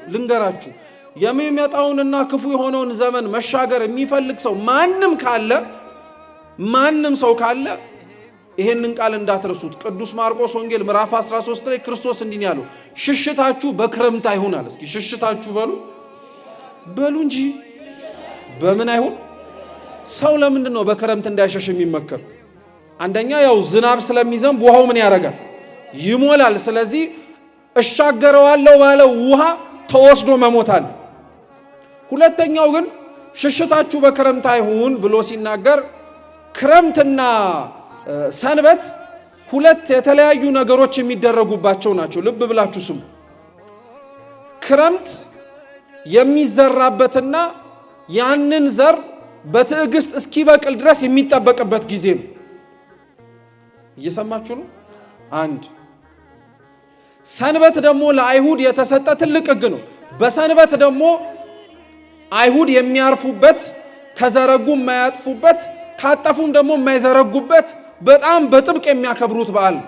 ልንገራችሁ፣ የሚመጣውንና ክፉ የሆነውን ዘመን መሻገር የሚፈልግ ሰው ማንም ካለ፣ ማንም ሰው ካለ ይሄንን ቃል እንዳትረሱት። ቅዱስ ማርቆስ ወንጌል ምዕራፍ 13 ላይ ክርስቶስ እንዲህ ያለው፣ ሽሽታችሁ በክረምት አይሁን አለ። እስኪ ሽሽታችሁ በሉ በሉ እንጂ በምን አይሁን? ሰው ለምንድን ነው በክረምት እንዳይሸሽ የሚመከር? አንደኛ ያው ዝናብ ስለሚዘንብ ውሃው ምን ያደርጋል? ይሞላል። ስለዚህ እሻገረዋለሁ ባለው ውሃ ተወስዶ መሞታል። ሁለተኛው ግን ሽሽታችሁ በክረምት አይሁን ብሎ ሲናገር ክረምትና ሰንበት ሁለት የተለያዩ ነገሮች የሚደረጉባቸው ናቸው። ልብ ብላችሁ ስሙ። ክረምት የሚዘራበትና ያንን ዘር በትዕግስት እስኪበቅል ድረስ የሚጠበቅበት ጊዜ ነው። እየሰማችሁ ነው? አንድ ሰንበት ደግሞ ለአይሁድ የተሰጠ ትልቅ ሕግ ነው። በሰንበት ደግሞ አይሁድ የሚያርፉበት፣ ከዘረጉ የማያጥፉበት፣ ካጠፉም ደግሞ የማይዘረጉበት በጣም በጥብቅ የሚያከብሩት በዓል ነው።